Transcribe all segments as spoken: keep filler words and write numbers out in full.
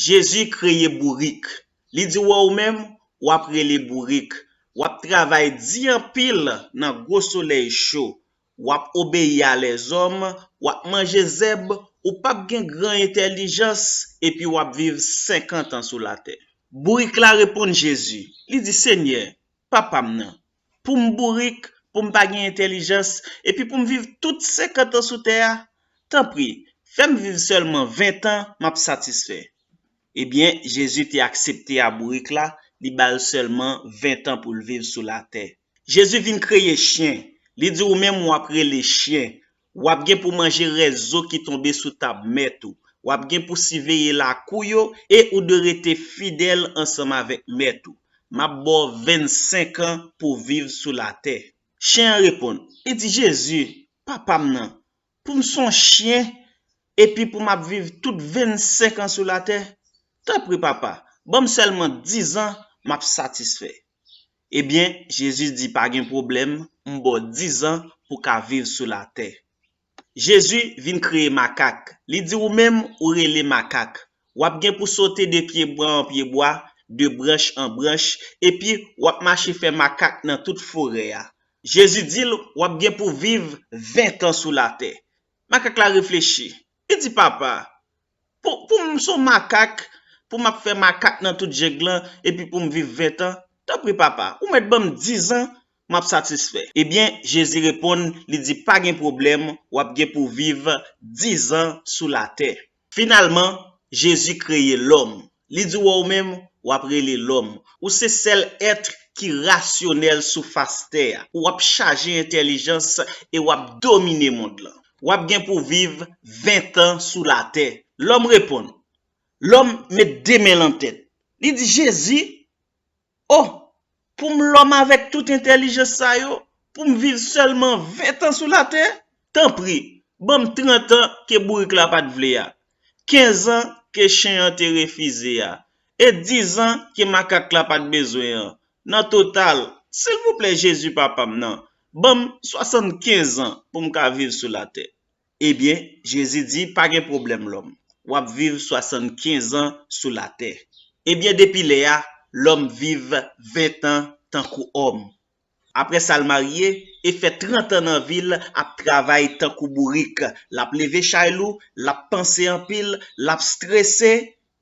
Jezi kreye bourik. Li di w ou menm, w ap rele bourik. W ap travay di anpil nan gwo solèy cho. W ap obeyi a lèzòm, w ap manje zèb, ou p ap gen gran entèlijans, epi w ap viv senkant an sou latè. Bourik la reponn Jezi. Li di, Senyè, Papa m nan, pou m bourik, pou m pa gen entèlijans, epi pou m viv tout senkant an sou tè a? Tanpri, fè m viv sèlman ven tan, m ap satisfè. Ebyen, Jezi te aksepte a bourik la, li ba l sèlman ven tan pou l viv sou latè. Jezi vin kreye chen. Li di ou menm w ap rele chen. W ap gen pou manje rès zo ki tonbe sou tab mèt ou. W ap gen pou siveye lakou yo e ou dwe rete fidèl ansanm avèk mèt ou. M ap ba w vennsenk an pou w viv sou latè. Chen an reponn, li di, Jezi, Papa m nan, pou m se yon chen, epi pou m ap viv tout vennsenk an sou latè? Tanpri, Papa, ban m sèlman diz an, m ap satisfè. Ebyen, Jezi di, Pa gen pwoblèm, m ba w diz an pou w ka viv sou latè. Jezi vin kreye makak. Li di ou menm, ou rele makak. W ap gen pou sote de pyebwa an pyebwa, de branch an branch, epi w ap mache fè makak nan tout forè a. Jezi di l, W ap gen pou viv ven tan sou latè. Makak la reflechi. Li di, Papa, pou, pou m se yon makak, pou m ap fè makak nan tout jeng lan, epi pou m viv ven tan, tanpri, Papa, ou mèt ban m diz an, m ap satisfè. Ebyen, Jezi reponn, li di, Pa gen pwoblèm, w ap gen pou viv diz an sou latè. Finalman, Jezi kreye lòm. Li di w ou menm, w ap rele lòm. Ou se sèl èt ki rasyonèl sou fas tè a. W ap chaje entèlijans e w ap domine mond lan. W ap gen pou viv ven tan sou latè. Lòm reponn. Lòm met de men l an tèt. Li di, Jezi, O, pou m lòm avèk tout entèlijans sa yo, pou m viv sèlman ven tan sou latè? Tanpri, ban m trant an ke bourik la pa t vle a, kenz an ke chen an te refize a, e diz an ke makak la pa t bezwen an. Nan total, silvouplè Jezi Papa m nan, ban m swasannkenz an pou m ka viv sou latè. Ebyen, Jezi di, Pa gen pwoblèm, lòm. W ap viv swasannkenz an sou latè. Ebyen, depi lè a, lòm viv ven tan tankou òm. Apre sa, l marye e fè trant an nan vi l ap travay tankou bourik. L ap leve chay lou, l ap panse anpil, l ap strese,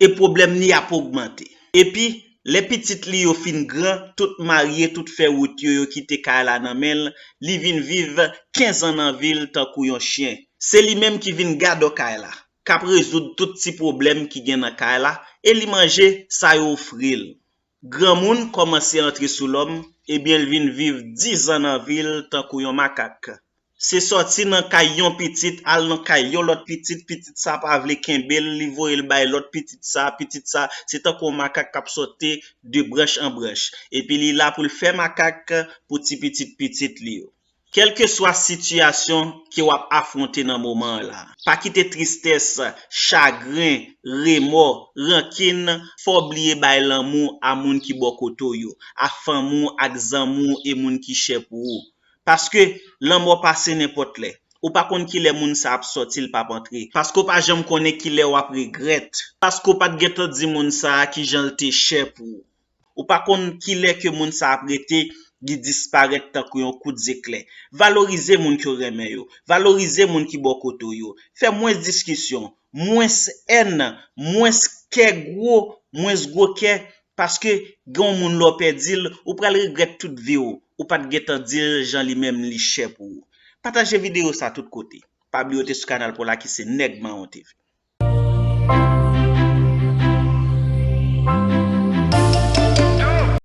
e pwoblèm li ap ogmante. Epi, lè pitit li yo fin gran, tout marye, tout fè wout yo, yo kite kay la nan men l, li vin viv kenz an nan vi l tankou yon chen. Se li menm ki vin gadò kay la, k ap rezoud tout ti pwoblèm ki gen nan kay la, e li manje sa yo ofri l. Granmoun kòmanse antre sou lòm, ebyen l vin viv diz an nan vi l tankou yon makak. Se sòti nan kay yon pitit, al nan kay yon lòt pitit, pitit sa pa vle kenbe l, li voye l bay lòt pitit sa, pitit sa, se tankou yon makak k ap sote de branch an branch. Epi li la pou l fè makak pou ti pitit pitit li yo. Kèlkeswa sitiyasyon ke w ap afwonte nan moman an la, pa kite tristès, chagren, remò, rankin fè w bliye bay lanmou a moun ki bò kote w yo, a fanmi w ak zanmi w e moun ki chè pou ou. Paske lanmò pase nenpòt lè. Ou pa konn kilè moun sa ap sòti, l p ap antre. Paske w pa janm konnen kilè w ap regrèt. Paske w pa t gentan di moun sa a kijan l te chè pou ou. Ou pa konn kilè ke moun sa ap rete, li disparèt tankou yon kout zeklè. Valorize moun ke w renmen yo. Valorize moun ki bò kote w yo. Fè mwens diskisyon, mwens èn, mwens kè gwo, mwens gwo kè. Paske gen yon moun lè w pèdi l, ou pral regrèt tout vi w, ou pa t gentan di l jan li menm li chè pou ou. Pataje videyo sa tout kote. Pa bliye w te sou kanal pa w la ki se Nèg Mawon T V.